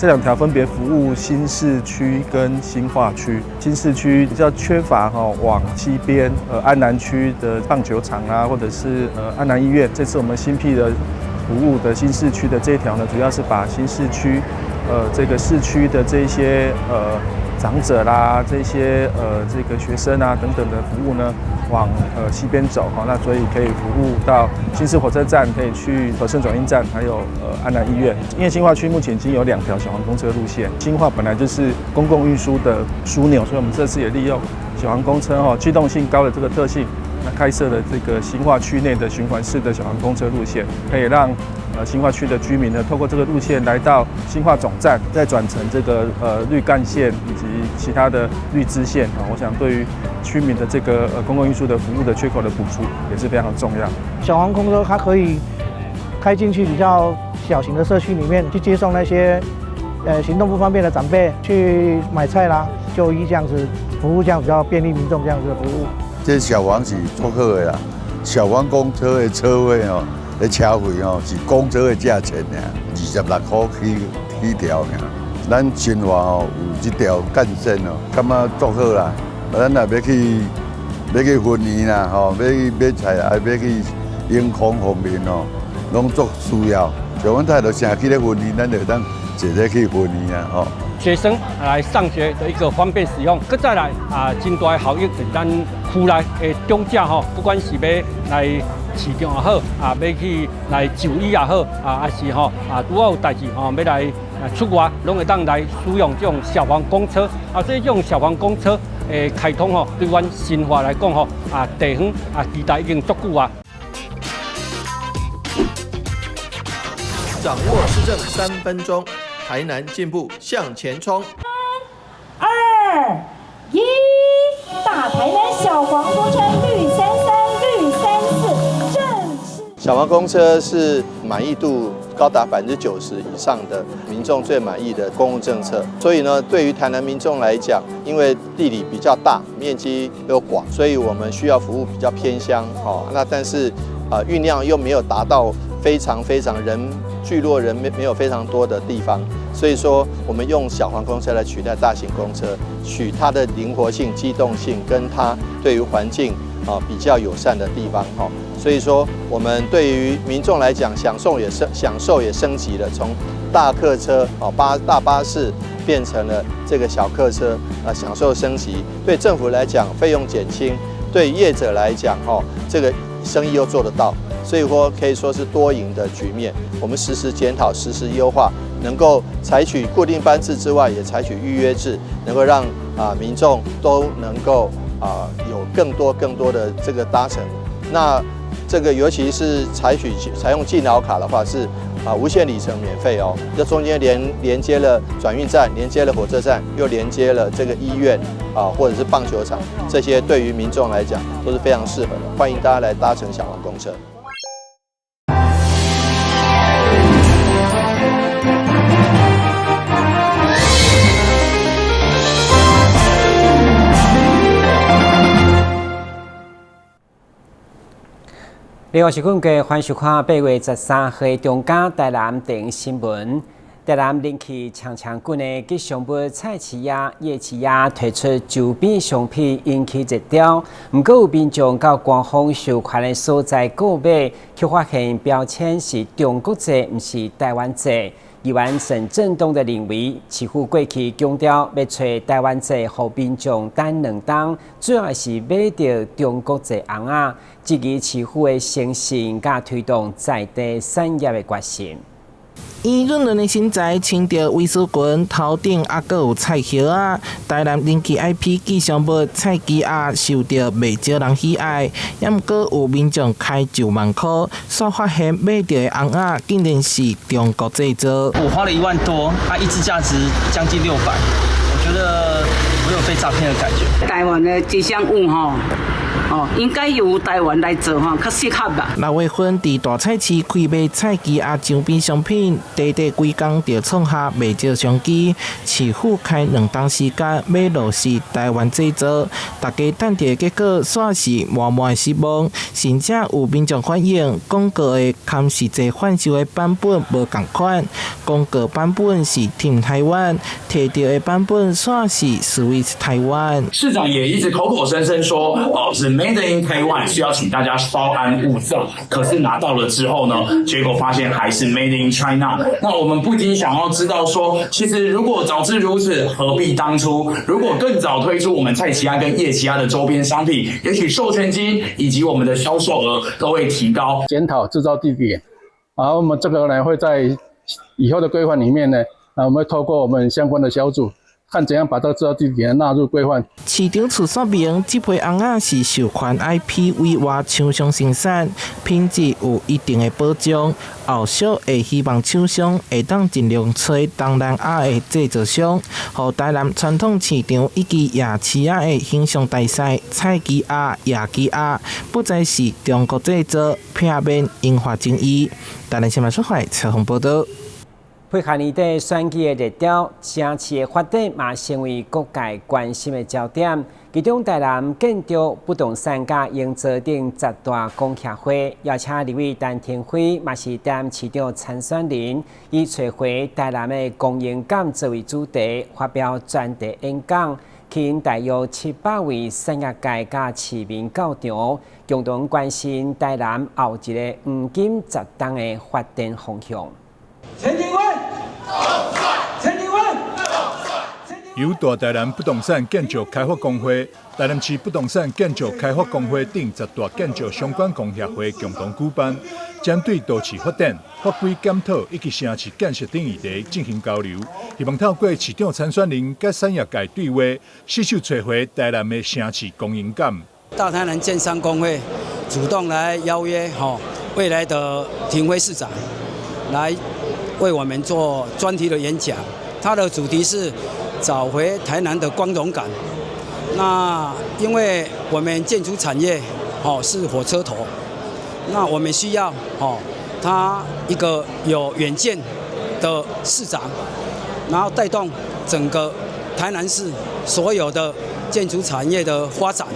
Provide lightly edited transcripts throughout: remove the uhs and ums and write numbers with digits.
這兩條分別服務新市區跟新化區。新市區比較缺乏哈往西邊，安南區的棒球場啊，或者是安南醫院。這次我們新闢的服務的新市區的這一條呢，主要是把新市區，這個市區的這些長者啦，這些這個學生啊等等的服務呢，往西邊走哈，那所以可以服務到新市火車站，可以去和盛轉運站，還有安南醫院。因為新化區目前已經有兩條小黃公車路線，新化本來就是公共運輸的樞紐，所以我們這次也利用小黃公車哈機動性高的這個特性，那開設了這個新化區內的循環式的小黃公車路線，可以讓新化區的居民呢，透過這個路線來到新化總站，再轉乘這個綠幹線以及其他的綠支線啊。我想對於區民的這個公共運輸的服務的缺口的補足也是非常重要。小黃公車它可以開進去比較小型的社區裡面去接送那些行動不方便的長輩去買菜啦、就醫這樣子服務，這樣比較便利民眾這樣子的服務。這小黃是足好的啦，小黃公車的車費哦，的車費哦是公車的價錢爾，26塊起起條爾。咱新化哦有這條幹線哦，感覺足好啦。咱若欲去欲去分園啦，吼，欲去買菜，啊，欲去永康方面哦，攏足需要。像阮太太成去咧分園，咱就會當坐咧去分園啊，吼。學生來上學的一個方便使用，閣再來啊，真大的效益就是咱區內的長者吼，不管是欲來市場也好，啊，欲去來就醫也好，啊，抑是吼啊，拄好有代誌吼，欲來出外，攏會當來使用這種小黃公車。啊，所以這種小黃公車的開通吼，對阮新化來講吼，啊，地方啊，期待已經足久啊。掌握市政3分鐘。台南進步向前衝！三、二、一，大台南小黃公車綠三三綠三四正式。小黃公車是滿意度高達90%以上的民眾最滿意的公共政策，所以呢，對於台南民眾來講，因為地理比較大，面積又廣，所以我們需要服務比較偏鄉哦。那但是啊，運量又沒有達到非常非常人聚落人沒有非常多的地方，所以說我們用小黃公車來取代大型公車，取它的靈活性、機動性，跟它對於環境啊比較友善的地方哈。所以說，我們對於民眾來講，享受也升級了，從大客車哦大巴士變成了這個小客車，啊，享受升級。對政府來講，費用減輕；對業者來講，哈，這個生意又做得到。所以說可以說是多贏的局面。我們實時檢討、實時優化，能夠採取固定班次之外，也採取預約制，能夠讓啊民眾都能夠啊有更多更多的這個搭乘。那這個尤其是採用敬老卡的話，是啊無限里程免費哦。這中間連接了轉運站，連接了火車站，又連接了這個醫院啊，或者是棒球場，這些對於民眾來講都是非常適合的。歡迎大家來搭乘小黃公車。另外是根據歡迎收看8月13號中嘉台南電新聞。台南人氣強強滾的吉祥物菜市仔、夜市仔推出周邊商品引起熱潮，毋過有民眾到官方授權的所在購買，卻發現標籤是中國製，毋是台灣製。議員沈振東的認為，市府過去強調欲揣台灣製，予民眾等兩冬，主要是買著中國製尪仔，質疑市府的誠信，佮推動在地產業的決心。圓潤潤的身材，穿著蕾絲裙，頭頂猶閣有菜葉仔。台南人氣 IP 吉祥物菜雞仔受著袂少人喜愛，猶毋過有民眾開1萬箍，煞發現買著的尪仔竟然是中國製造。我花了1萬多，它一支價值將近600，我覺得我有被詐騙的感覺。台灣的吉祥物吼，哦，應該由台灣來做吼，較適合吧。6月份佇大菜市開賣菜枝仔周邊商品，短短幾工就創下袂少商機。市府開2冬時間欲落實台灣製造，大家等著的結果，煞是滿滿的失望。甚至有民眾反映，廣告的含實際販售的版本無仝款，廣告版本是 Team 台灣，提著的版本煞是 Swiss 台灣。市長也一直口口聲聲說，哦，是 Made in Taiwan，需要請大家稍安勿躁。可是拿到了之後呢，結果發現還是 Made in China。那我們不禁想要知道說，其實如果早知如此，何必當初？如果更早推出我們菜市仔跟夜市仔的周邊商品，也許授權金以及我們的銷售額都會提高。檢討製造地點，然後我們這個呢會在以後的規劃裡面呢，啊，我們會透過我們相關的小組，看怎樣把這個製造地點納入規劃。市長厝說明，這批尪仔是授權 IP 委外廠商生產，品質有一定的保障。後續會希望廠商會當盡量揣東南亞的製造商，予台南傳統市場以及夜市仔的形象大使菜枝仔、夜枝仔，不再是中國製造，避免引發爭議。台南新聞出發採訪報道。配合年底選舉的熱潮，城市的發展嘛成為各界關心的焦點。其中，台南建築、不動產佮營造等十大工協會邀請立委陳亭妃，嘛是台南市長參選人，以揣回台南的光榮感作為主題，發表專題演講，吸引大約700位產業界佮市民到場，共同關心台南後一个黃金10冬的發展方向。陳亭妃，陳亭妃，由大台南不動產建築開發公會、台南市不動產建築開發公會等十大建築相關工協會共同舉辦，針對都市發展、法規檢討以及城市建設等議題進行交流，希望透過市長參選人佮產業界對話，攜手揣回台南的城市光榮感。大台南建商公會主動來邀約，吼未來的亭妃市長來為我們做專題的演講，它的主題是找回台南的光榮感。那因為我們建築產業哦是火車頭，那我們需要哦他一個有遠見的市長，然後帶動整個台南市所有的建築產業的發展，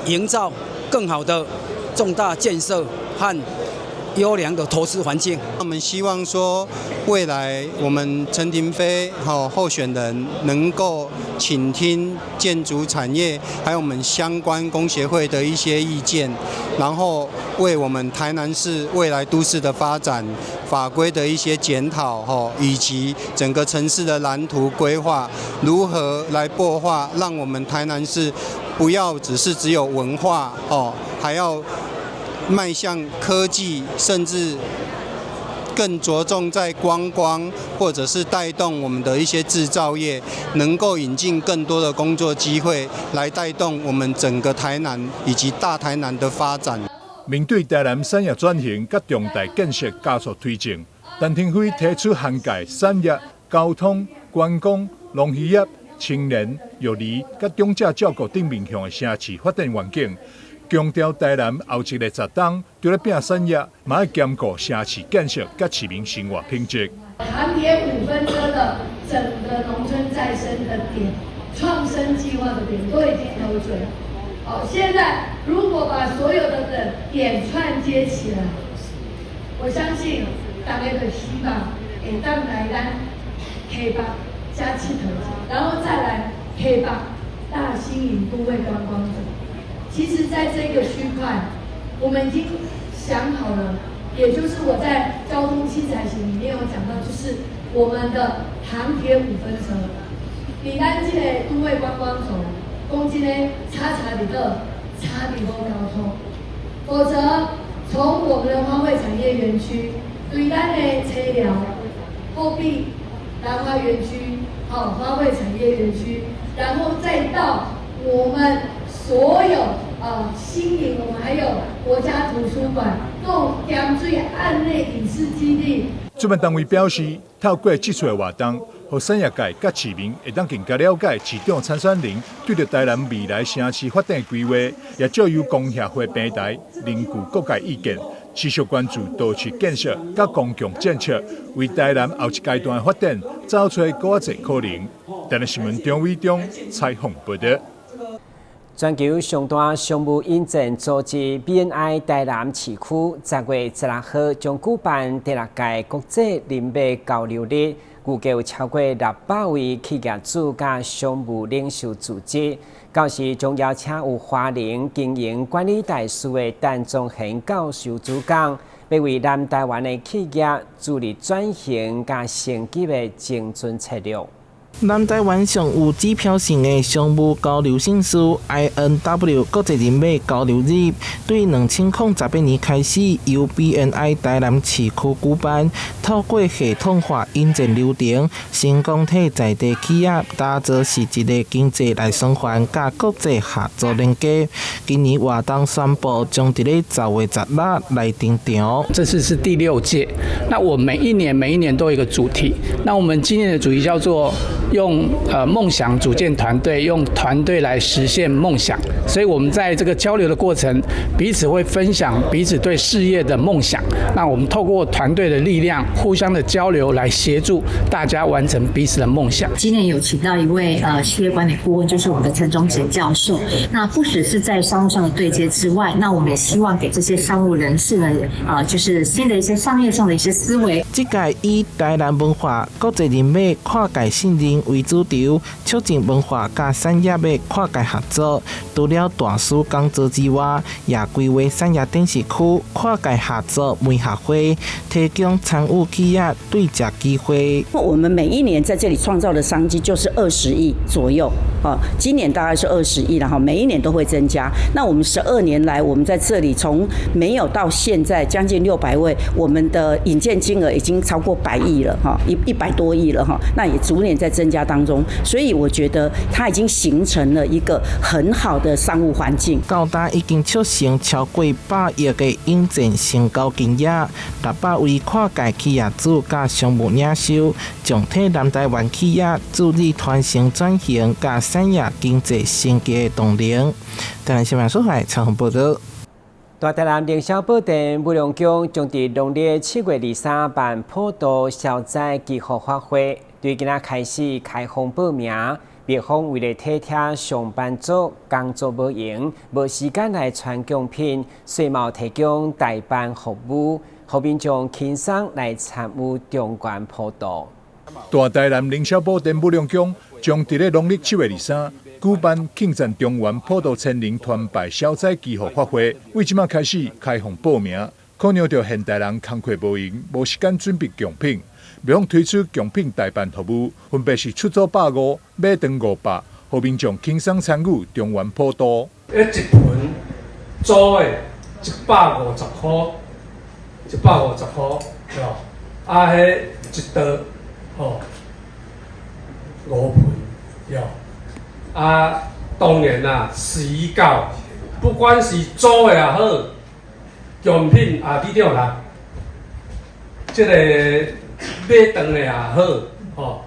營造更好的重大建設和優良的投資環境。我們希望說，未來我們陳亭妃候選人能夠傾聽建築產業，還有我們相關工協會的一些意見，然後為我們台南市未來都市的發展、法規的一些檢討，以及整個城市的藍圖規劃，如何來擘畫，讓我們台南市不要只是只有文化哦，還要邁向科技，甚至更着重在觀光，或者是帶動我們的一些製造業，能夠引進更多的工作機會，來帶動我們整個台南以及大台南的發展。面對台南產業轉型佮重大建設加速推進，陳亭妃提出涵蓋產業、交通、觀光、農漁業、青年、育兒佮長者照顧等面向的城市發展願景。強調台南後一个10冬，除了拼產業，嘛愛兼顧城市建設佮市民生活品質。台鐵五分車的整個農村再生的點、創生計劃的點都已經投準。好，現在如果把所有的點串接起來，我相信大家就希望會當來咱溪北遮𨑨迌，然後再來溪北大新營都會觀光軸。其實，在這個區塊，我們已經想好了，也就是我在交通七彩行裡面有講到，就是我們的台鐵五分車，佇咱這個都會觀光軸，講真的，差差佇佗，差佇無交通，否則從我們的花卉產業園區，對咱的車寮、後壁蘭花園區、好花卉產業園區，然後再到我們所有新營，我們還有國家圖書館，各佮咸水岸內影視基地。主辦單位表示，透過這次的活動，予產業界佮市民會當更加了解市長參選人對著台南未來城市發展規劃，也藉由公協會平台凝聚各界意見，持續關注都市建設佮公共政策，為台南後一階段的發展找出閣較濟可能。台南新聞張偉忠採訪報導。全球上大商務引薦組織 BNI 台南市區10月16號將舉辦第六屆國際人脈交流日，預計有超過600位企業主佮商務領袖組織。到時將邀請有華人經營管理大師的陳宗賢教授主講，欲為南台灣的企業助力轉型佮升級的精準策略。南台灣上有指標性的商務交流盛事 INW 國際人脈交流日，對2018年開始由 BNI 台南市區舉辦，透過系統化引薦流程，成功替在地企業打造實質的經濟內循環佮國際合作連結。今年活動宣布將佇咧10月16來登場。這次是第六屆，那我每一年每一年都有一個主題，那我們今年的主題叫做用夢想組建團隊，用團隊來實現夢想。所以，我們在這個交流的過程，彼此會分享彼此對事業的夢想。那我們透過團隊的力量，互相的交流，來協助大家完成彼此的夢想。今年有請到一位企業管理顧問，就是我們的陳忠賢教授。那不只是在商務上的對接之外，那我們也希望給這些商務人士呢，就是新的一些商業上的一些思維。這屆以台南文化、國際人脈、跨界信任為主軸，促進文化佮產業的跨界合作。除了大師講座之外，也規劃產業展示區、跨界合作媒合會，提供參與企業對接機會。我們每一年在這裡創造的商機就是20億左右，哦，今年大概是二十億，然後每一年都會增加。那我們12年來，我們在這裡從沒有到現在將近600位，我們的引薦金額已經超過百億了，哈，100多億了，哈，那也逐年在增加當中，所以我覺得它已經形成了一個很好的商務環境。到今已經促成超過百億的引薦成交金額，600位跨界企業主佮商務領袖，將替南台灣企業助力傳承轉型佮產業經濟升級的動能。台南新聞蘇海採訪報導。大台南靈霄寶殿武龍宮將佇農曆7月23辦普渡消災祈福法會，對今仔開始開放報名。廟方為了體貼上班族工作無閒，無時間來傳貢品，所以嘛提供代辦服務，予民眾輕鬆來參與中元普渡。大台南靈霄寶殿武龍宮將佇咧農曆7月23舉辦慶讚中元普渡千人團拜消災祈福法會，為這馬開始開放報名。考量著現代人工課無閒，無時間準備貢品，廟方推出貢品代辦服務，分別是出租150，買斷500，予民眾輕鬆參與中元普渡。一盆租的150塊，150塊，對吧？啊，彼一桌吼五盆，對。啊，當然啦，時到，不管是租的也好，貢品啊，你對啦，這個買斷的也好，吼，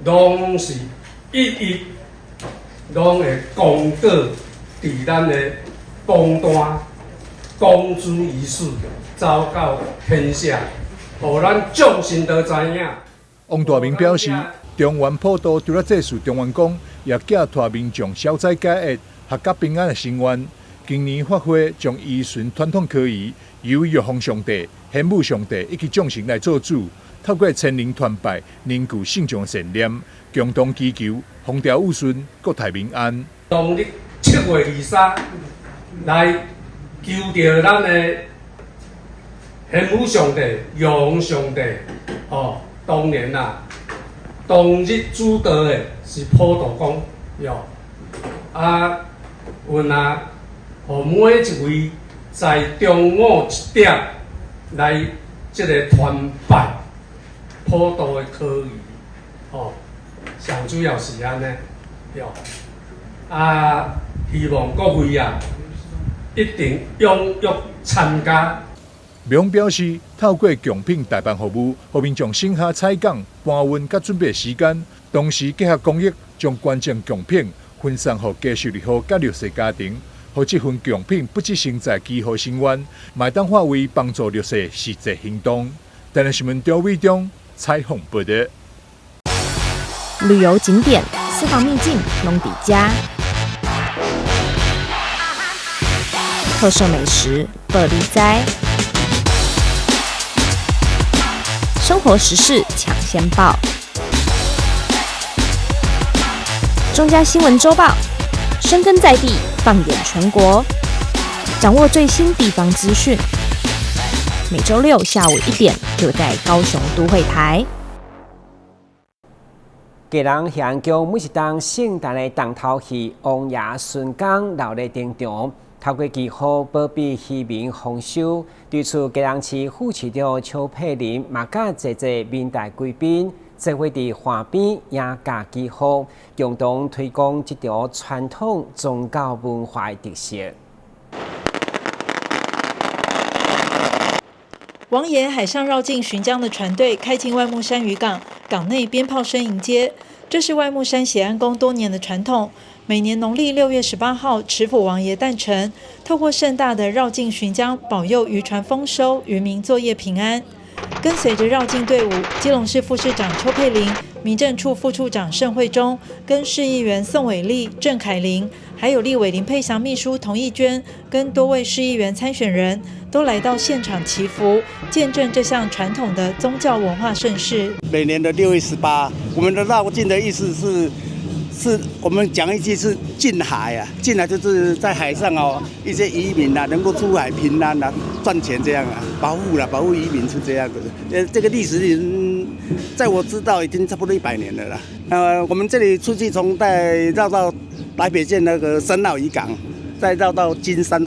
攏是一一攏會公告佇咱的榜單，公諸於世，昭告天下，予咱眾神都知影。王大明表示，中元普渡除了祭祀中元公，也寄託民眾消災解厄、闔家平安的心願。今年法會將依循傳統科儀，由玉皇上帝、玄武上帝以及眾神來做主，透過千人團拜，凝聚信眾善念，共同祈求風調雨順、國泰民安。農曆7月23來求著咱的玄武上帝、玉皇上帝，哦，當然啦，當日主導的是普渡公，喲，啊，阮啊，予每一位在中午1點來這個團拜普渡的科儀，哦，上主要是按呢，喲，啊，希望各位啊，一定踴躍參加。庙方表示，透过贡品代办服务，予民众省下采购、搬运佮准备时间，同时结合公益，将捐赠贡品分送予低收入户佮弱势家庭，予这份贡品不只身在祈福心愿，嘛会当化为帮助弱势实际行动。台南新闻张伟中采访报道。旅游景点、私房秘境拢伫遮，特色美食报你知，生活时事抢先报，中嘉新闻周报，深耕在地，放眼全国，掌握最新地方资讯。每周六下午1点，就在高雄都会台。基隆协安宫每一冬圣诞的重头戏，王爷巡港闹热登场，透过祈福保庇渔民丰收。对此，基隆市副市长邱佩玲嘛佮济济民代贵宾，做伙伫岸边迎驾祈福，共同推广这条传统宗教文化的特色。王爷海上绕境巡江的船队开进外木山渔港，港内鞭炮声迎接。这是外木山协安宫多年的传统。每年农历6月18号，池府王爷诞辰，透过盛大的绕境巡江，保佑渔船丰收，渔民作业平安。跟随着绕境队伍，基隆市副市长邱佩玲、民政处副处长盛惠忠，跟市议员宋伟立、郑凯琳，还有立委林佩祥秘书童义娟，跟多位市议员参选人都来到现场祈福，见证这项传统的宗教文化盛事。每年的6月18，我们的绕境的意思是我们讲一句是进海啊，进海就是在海上哦，一些渔民啊能够出海平安啊，赚钱这样啊，保护啦，保护渔民是这样子。这个历史在我知道已经差不多100年了啦。我们这里出去从在绕到台北县那个深澳渔港，再绕到金山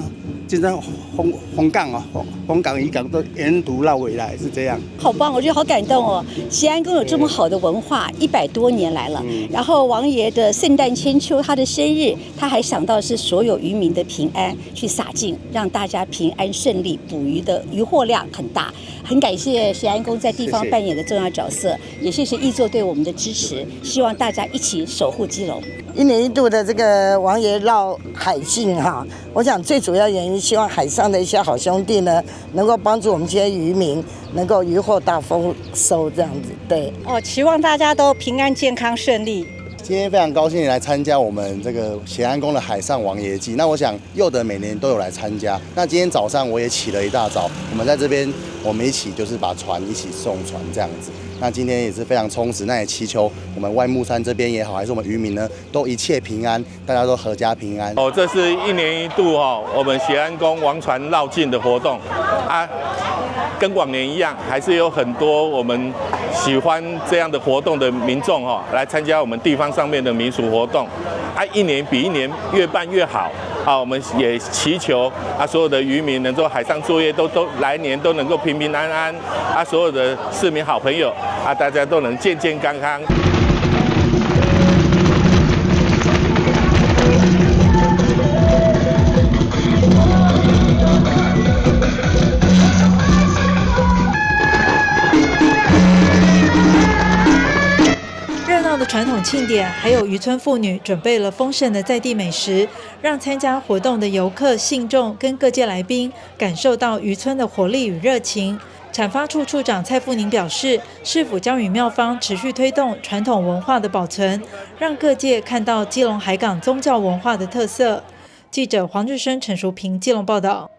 红港哦，红港渔港都沿途绕回来是这样。好棒，我觉得好感动哦！协安宫有这么好的文化，100多年来了。然后王爷的圣诞千秋，他的生日，他还想到是所有渔民的平安去洒净，让大家平安顺利捕鱼的渔获量很大。很感谢协安宫在地方扮演的重要角色，也谢谢议座对我们的支持。希望大家一起守护基隆。一年一度的这个王爷绕海境哈，我想最主要原因希望海上的一些好兄弟呢，能够帮助我们这些渔民能够渔获大丰收这样子。对哦，期望大家都平安健康顺利。今天非常高兴来参加我们这个协安宫的海上王爷祭。那我想佑德每年都有来参加。那今天早上我也起了一大早，我们在这边我们一起就是把船一起送船这样子。那今天也是非常充实，那也祈求我们外木山这边也好，还是我们渔民呢，都一切平安，大家都阖家平安。哦，这是一年一度哦，我们协安宫王船绕境的活动啊，跟往年一样，还是有很多我们喜欢这样的活动的民众哦，来参加我们地方上面的民俗活动啊，一年比一年越办越好啊，我们也祈求啊，所有的渔民能够海上作业都来年都能够平平安安啊，所有的市民好朋友啊，大家都能健健康康。的传统庆典，还有渔村妇女准备了丰盛的在地美食，让参加活动的游客、信众跟各界来宾感受到渔村的活力与热情。产发处处长蔡富宁表示，市府将与庙方持续推动传统文化的保存，让各界看到基隆海港宗教文化的特色。记者黄日升、陈淑平基隆报道。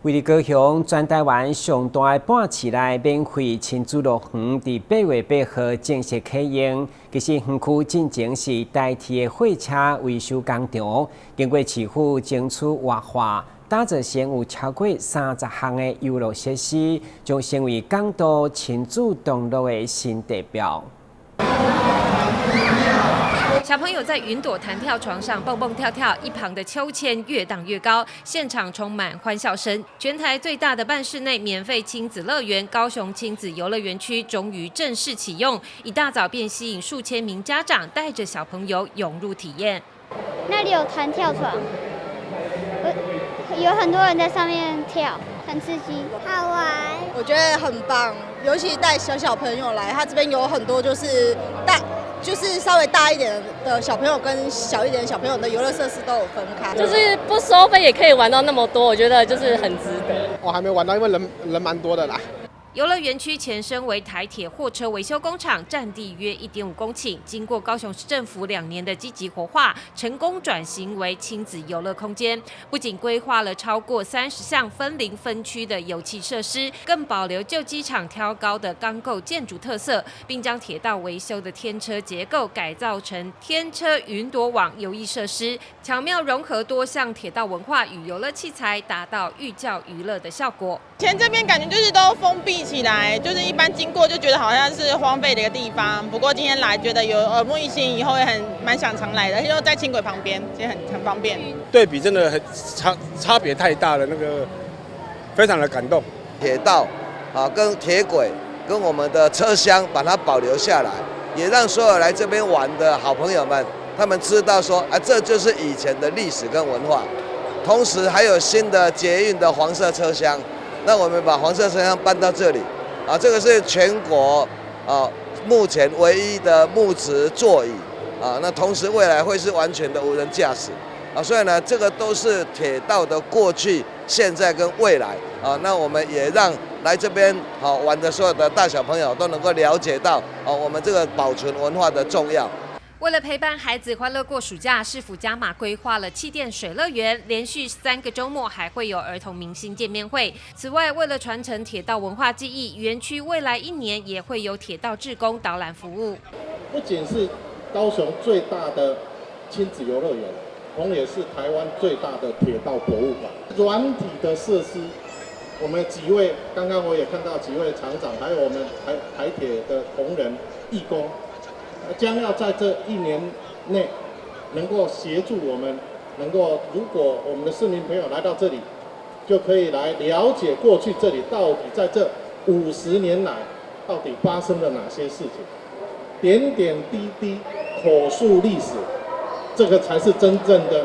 位于高雄全台湾上大的半市内免费亲子乐园，伫8月8号正式启用。其实园区进前是台铁的货车维修工厂，经过市府争取活化，打造成有超过30项的游乐设施，将成为港都亲子同乐的新地标。小朋友在云朵弹跳床上蹦蹦跳跳，一旁的秋千越荡越高，现场充满欢笑声。全台最大的半室内免费亲子乐园——高雄亲子游乐园区，终于正式启用。一大早便吸引数千名家长带着小朋友涌入体验。那里有弹跳床，有很多人在上面跳，很刺激，好玩。我覺得很棒，尤其帶小小朋友來，他這邊有很多就是大，就是稍微大一點的小朋友跟小一點的小朋友的遊樂設施都有分開。就是不收費也可以玩到那麼多，我覺得就是很值得。我還沒玩到，因為人蠻多的啦。遊樂園區前身為台鐵貨車維修工廠，佔地約1.5公頃。經過高雄市政府2年的積極活化，成功轉型為親子遊樂空間。不僅規劃了超過30項分齡分區的遊憩設施，更保留舊機場挑高的鋼構建築特色，並將鐵道維修的天車結構改造成天車雲朵網遊藝設施，巧妙融合多項鐵道文化與遊樂器材，達到寓教於樂的效果。前這邊感覺就是都封閉起來，就是一般經過就覺得好像是荒廢的一個地方。不過今天來覺得有耳目一新，以後也很蠻想常來的，因為在輕軌旁邊，其實很方便。對比真的很差別太大了，那個非常的感動。鐵道啊，跟鐵軌跟我們的車廂把它保留下來，也讓所有來這邊玩的好朋友們，他們知道說啊，這就是以前的歷史跟文化。同時還有新的捷運的黃色車廂。那我們把黃色車廂搬到這裡，啊，這個是全國啊目前唯一的木質座椅，啊，那同時未來會是完全的無人駕駛，啊，所以呢，這個都是鐵道的過去、現在跟未來，啊，那我們也讓來這邊好玩的所有的大小朋友都能夠了解到，啊，我們這個保存文化的重要。為了陪伴孩子歡樂過暑假，市府加碼規劃了氣墊水樂園，連續3個週末還會有兒童明星見面會。此外，為了傳承鐵道文化記憶，園區未來一年也會有鐵道志工導覽服務。不僅是高雄最大的親子遊樂園，同也是台灣最大的鐵道博物館。軟體的設施，我們幾位剛剛我也看到幾位廠長，還有我們台鐵的同仁義工。將要在這一年內能夠協助我們，能夠如果我們的市民朋友來到這裡，就可以來了解過去這裡到底在這50年來到底發生了哪些事情，點點滴滴口述歷史，這個才是真正的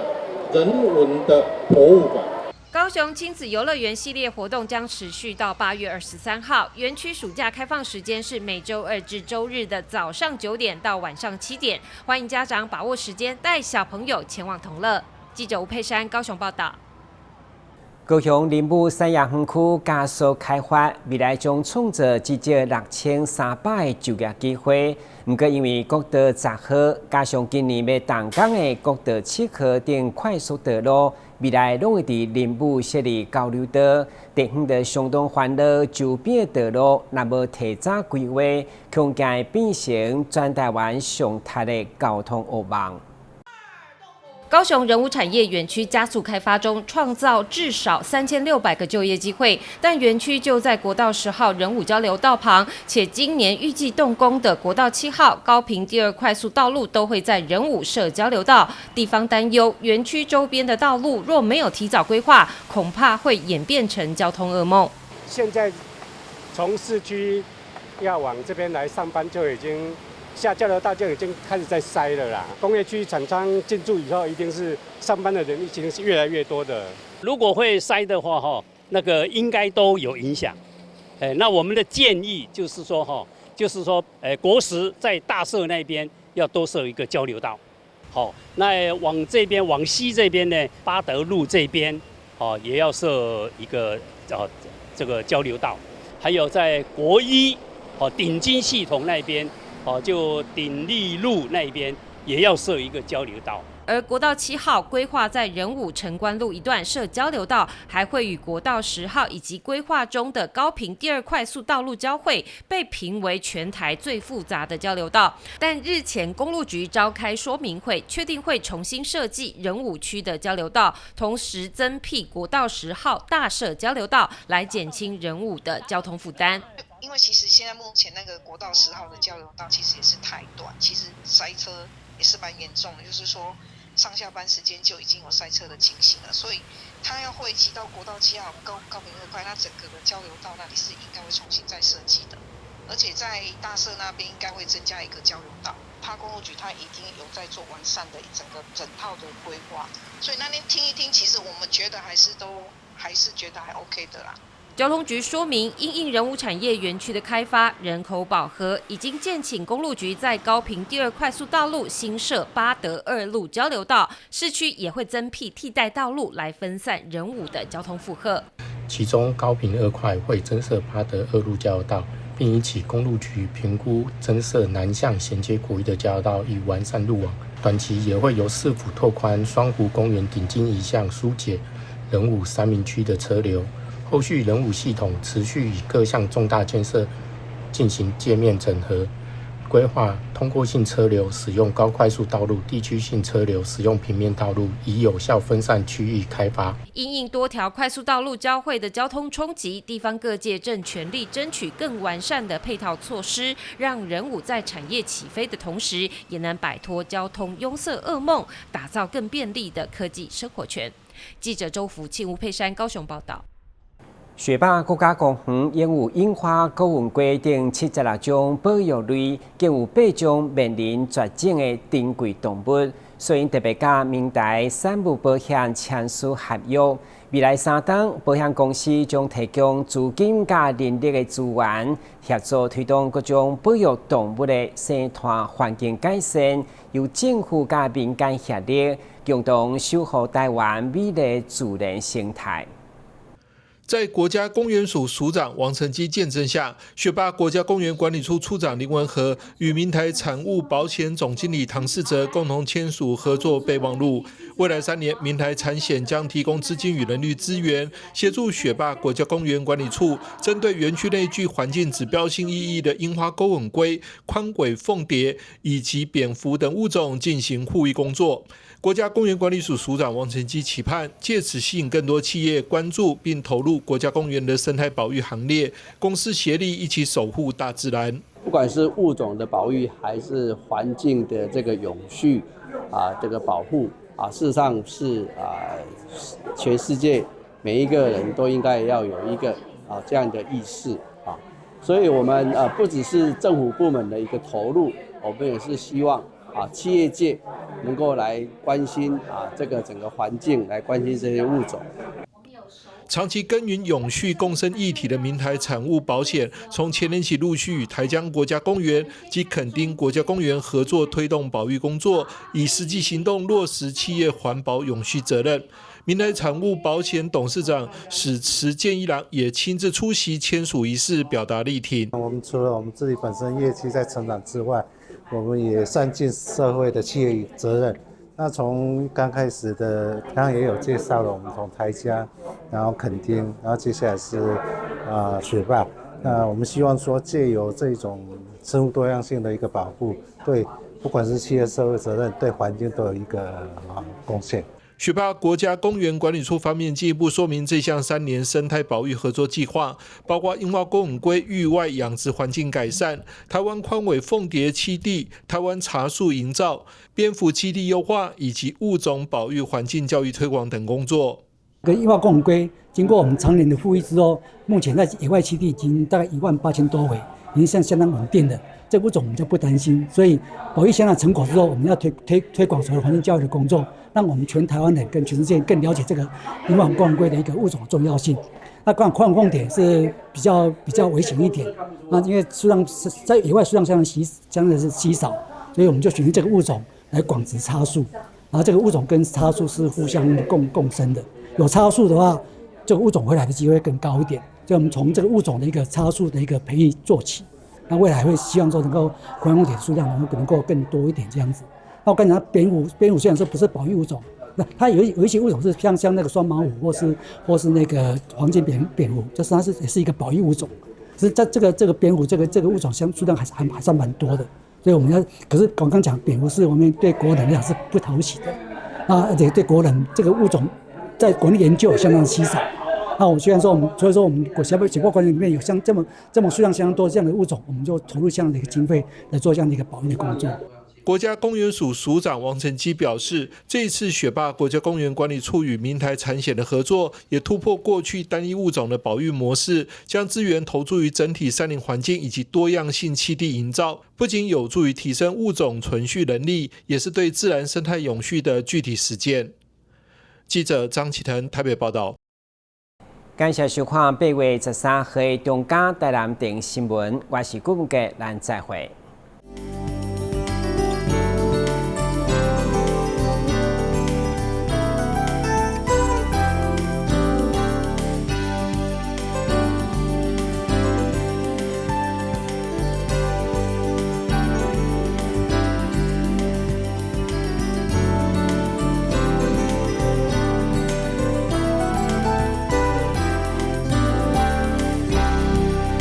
人文的博物館。高雄親子遊樂園系列活動將持續到8月23號。園區暑假開放時間是每週二至週日的早上9點到晚上7點，歡迎家長把握時間帶小朋友前往同樂。記者吳佩珊高雄報道。高雄仁武產業園區加速開發，未來將創造至少6300個就業機會。毋過因為國道10號加上今年欲動工的國道7號等快速道路，未來攏會佇仁武設立交流道，地方就相當煩惱，周邊的道路若無提早規劃，恐驚會變成全台灣上窒的交通噩夢。高雄仁武產業園區加速開發中，創造至少3600個就業機會。但園區就在國道10號仁武交流道旁，且今年預計動工的國道7號高屏第二快速道路都會在仁武設交流道。地方擔憂，園區周邊的道路若沒有提早規劃，恐怕會演變成交通噩夢。現在從市區要往這邊來上班，就已經下交流道就已經開始在塞了啦。工業區廠商進駐以後，一定是上班的人已經是越來越多的。如果會塞的話，哈，那個應該都有影響。哎，那我們的建議就是說，哈，就是說，哎，國十在大社那邊要多設一個交流道。好，那往這邊往西這邊呢，八德路這邊，哦，也要設一個這個交流道。還有在國一，哦，鼎金系統那邊。哦，就鼎立路那邊也要設一個交流道。而國道7號規劃在仁武城關路一段設交流道，還會與國道10號以及規劃中的高屏第二快速道路交匯，被評為全台最複雜的交流道。但日前公路局召開說明會，確定會重新設計仁武區的交流道，同時增闢國道10號大社交流道，來減輕仁武的交通負擔。因為其實現在目前那個國道十號的交流道其實也是太短，其實塞車也是蠻嚴重的，就是說上下班時間就已經有塞車的情形了，所以它要匯集到國道7號高屏二快，那整個的交流道那裡是應該會重新再設計的，而且在大社那邊應該會增加一個交流道。怕公路局它已經有在做完善的整個整套的規劃，所以那天聽一聽，其實我們覺得還是都還是覺得還 OK 的啦。交通局說明，因應仁武產業園區的開發、人口飽和，已經建請公路局在高屏第二快速道路新設八德二路交流道，市區也會增闢替代道路來分散仁武的交通負荷。其中高屏二快會增設八德二路交流道，並已請公路局評估增設南向銜接國一的交流道，以完善路網。短期也會由市府拓寬雙湖公園頂金一項，疏解仁武三民區的車流。後續仁武系統持續以各項重大建設進行界面整合，規劃通過性車流使用高快速道路，地區性車流使用平面道路，以有效分散區域開發。因應多條快速道路交匯的交通衝擊，地方各界正全力爭取更完善的配套措施，讓仁武在產業起飛的同時，也能擺脫交通擁塞噩夢，打造更便利的科技生活圈。記者周福慶、吳佩珊高雄報道。雪霸國家公園擁有櫻花鉤吻鮭等76種保育類，更有8種面臨絕種的珍貴動物，所以特別佮明台產物保險簽署合約。未來3冬，保險公司將提供資金佮人力的資源，協助推動各種保育動物的生態環境改善，由政府佮民間協力，共同守護臺灣美麗自然生態。在國家公園署署長王成基見證下，雪霸國家公園管理處處長林文和與明台產物保險總經理唐世哲共同簽署合作備忘錄。未來3年，明台產險將提供資金與人力資源，協助雪霸國家公園管理處針對園區內具環境指標性意義的櫻花鉤吻鮭、寬尾鳳蝶以及蝙蝠等物種進行護育工作。國家公園管理署署長王成基期盼，借此吸引更多企業關注並投入國家公園的生態保育行列，公私協力一起守護大自然。不管是物種的保育，還是環境的這個永續啊，這個保護啊，事實上是啊，全世界每一個人都應該要有一個啊這樣的意識啊。所以，我們啊不只是政府部門的一個投入，我們也是希望啊企業界能夠來關心啊這個整個環境，來關心這些物種。長期耕耘永續共生議題的明台產物保險，從前年起陸續與台江國家公園及墾丁國家公園合作推動保育工作，以實際行動落實企業環保永續責任。明台產物保險董事長史池健一郎也親自出席簽署儀式，表達力挺。我們除了我們自己本身業績在成長之外，我們也善盡社會的企業責任。那從剛開始的，剛剛也有介紹了，我們從台江，然後墾丁，然後接下來是啊雪霸。那我們希望說，借由這種生物多樣性的一個保護，對不管是企業社會責任，對環境都有一個啊貢獻。雪霸國家公園管理處方面進一步說明，這項3年生態保育合作計劃，包括櫻花鉤吻鮭域外養殖環境改善、台灣寬尾鳳蝶棲地、台灣茶樹營造、蝙蝠棲地優化以及物種保育環境教育推廣等工作。跟櫻花鉤吻鮭經過我們長年的復育之後，目前在野外棲地已經大概18,000多尾，已經相當穩定的。這個物種我們就不擔心，所以保育相當成果之後，我們要推廣所謂環境教育的工作，讓我們全台灣人跟全世界更了解這個櫻花鉤吻鮭的一個物種的重要性。那寬尾鳳蝶是比較危險一點，那因為數量是在野外數量相當稀，相當是稀少，所以我們就選用這個物種來廣植茶樹，然後這個物種跟茶樹是互相共生的，有茶樹的話，這個物種回來的機會更高一點。所以我們從這個物種的一個茶樹的一個培育做起。那未來會希望說能夠寬尾鳳蝶數量能夠更多一點這樣子。那我剛才講蝙蝠，蝙蝠雖然說不是保育物種，那它有一些物種是像那個雙毛虎或是那個黃金蝙蝠，就是它是也是一個保育物種。是在這個蝙蝠這個物種相數量還算蠻多的，所以我們要，可是我剛講蝙蝠是我們對國人來講是不討喜的，啊，而且對國人這個物種在國內研究相當稀少。那我雖然說我們，所以說我們國家雪霸公園裡面有像這麼數量相當多這樣的物種，我們就投入這樣的一個經費來做這樣的一個保育的工作。國家公園署署長王成基表示，這次雪霸國家公園管理處與明台產險的合作，也突破過去單一物種的保育模式，將資源投注於整體山林環境以及多樣性棲地營造，不僅有助於提升物種存續能力，也是對自然生態永續的具體實踐。記者張啟騰台北報道。感謝收看8月13號中間台南電新聞，我是顧文傑，咱再會。